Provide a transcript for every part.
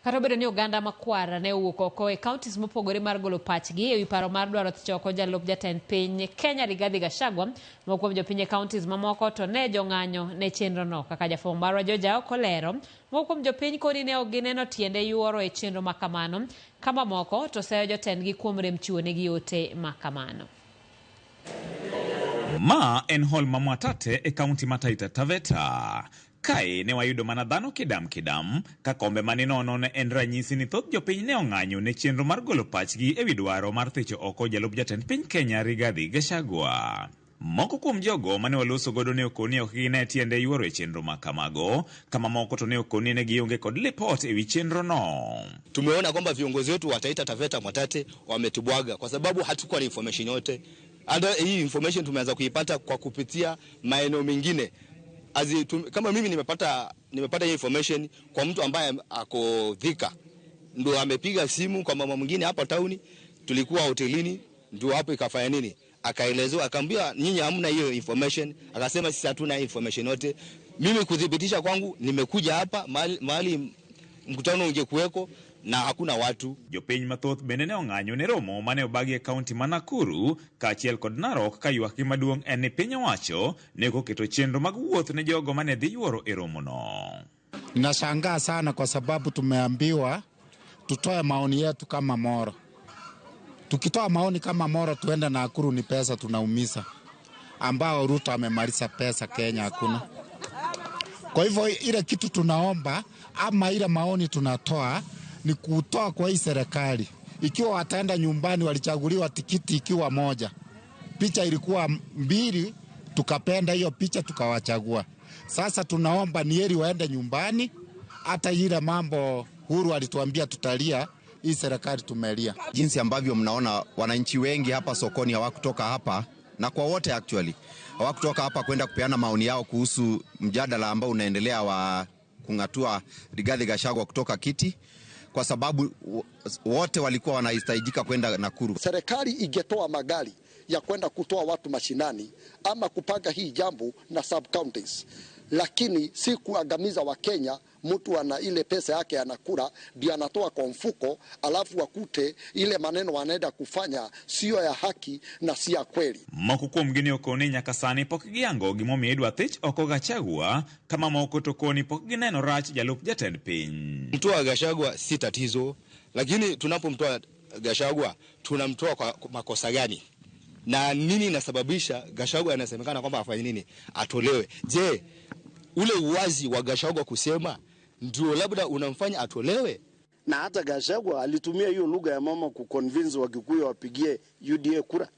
Kata obedo ni oganda makwar ne owuok oko e counties mopogore mar golo pachgi ewi paro mar dwaro thicho oko jalup jatend piny Kenya Rigathi Gachagua, moko kuom jopiny e counties mamoko to ne jong'anyo ne chenrono. Kaka jafwambo marwa George Aoko lero, moko kuom jopiny koni ne ok gineno tiende yuoro e chenro ma kamano, ka mamoko to seyo jotendgi kuom rem chiwonegi ote ma kamano. Ma en hall ma Mwatate e kaunti ma Taita Taveta. Kae ne wayudo mana dhano kidam kidam, ka kombe mane nono ne en ranyisi ni thoth jopiny ne ong'anyo ne chenro mar golo pachgi ewi dwaro mar thicho oko jalup jatend piny Kenya Rigathi Gachagua. Moko kuom jogo mane waloso godo ne okoni ok gine tiende yuoro e chenro ma kamago, ka mamoko to ne okoni ne gionge kod lipot ewi chenro no. Tumeona kwamba viongozi wetu wa Taita Taveta Mwatate wametubwaga kwa sababu hatukuwa na information yote. Hata hii information tumeanza kuipata kwa kupitia maeneo mengine. Kama mimi nimepata hii information kwa mtu ambaye ako Thika, ndio amepiga simu kwa mama mwingine hapa town, tulikuwa hotelini, ndio hapo ikafanya nini, akaelezewa, akaambiwa nyinyi hamna hiyo information, akasema sisi hatuna information yote. Mimi kudhibitisha kwangu nimekuja hapa mahali mkutano ungekuweko na hakuna watu. Jopiny mathoth bende ne ong'anyo ne romo mane obagi e kaunti ma Nakuru kaachiel kod Narok ka ywakgi maduong' en ni piny owacho ne ok oketo chenro mag wuoth ne jogo mane dhi yuoro e romono. Ninashangaa sana kwa sababu tumeambiwa tutoe maoni yetu kama Moro. Tukitoa maoni kama Moro tuende Nakuru ni pesa tunaumisa, ambao Ruto amemaliza pesa Kenya hakuna. Kwa hivyo ile kitu tunaomba ama ile maoni tunatoa ni kutoa kwa hii serikali. Ikiwa wataenda nyumbani, walichaguliwa tikiti ikiwa moja, picha ilikuwa mbili, tukapenda hiyo picha tukawachagua. Sasa tunaomba ni heri waende nyumbani, hata ile mambo Uhuru alituambia tutalia, hii serikali tumelia. Jinsi ambavyo mnaona wananchi wengi hapa sokoni hawakutoka hapa, na kwa wote actually hawakutoka hapa kwenda kupeana maoni yao kuhusu mjadala ambao unaendelea wa kung'atua Rigathi Gachagua kutoka kiti, kwa sababu wote walikuwa wanahitajika kwenda Nakuru. Serikali ingetoa magari ya kwenda kutoa watu mashinani ama kupanga hii jambo na sub counties, lakini si kuangamiza Wakenya. Mtu ana ile pesa yake anakula ndio anatoa kwa mfuko, alafu wakute ile maneno wanaenda kufanya sio ya haki na si ya kweli. Moko kuomgi ne okoni nyaka sani pok giyango gimomiyo idwa thich oko Gachagua, kama moko to koni pok gineno rach jalup jatend piny. Mtoa Gachagua si tatizo, lakini tunapomtoa Gachagua tunamtoa kwa makosa gani? Na nini inasababisha Gachagua anasemekana kwamba afanye nini? Atolewe. Je, ule uwazi wa Gachagua kusema ndio labda unamfanya atolewe? Na hata Gachagua alitumia hiyo lugha ya mama kuconvince Wakikuyu wapigie UDA kura.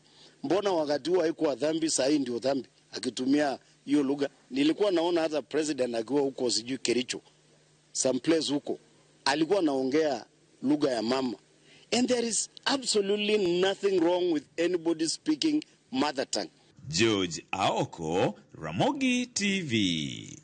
Mbona wakati huo haikuwa dhambi, saa hii ndio dhambi akitumia hiyo lugha? Nilikuwa naona hata president akiwa huko sijui Kericho, some place huko, alikuwa anaongea lugha ya mama. And there is absolutely nothing wrong with anybody speaking mother tongue. George Aoko, Ramogi TV.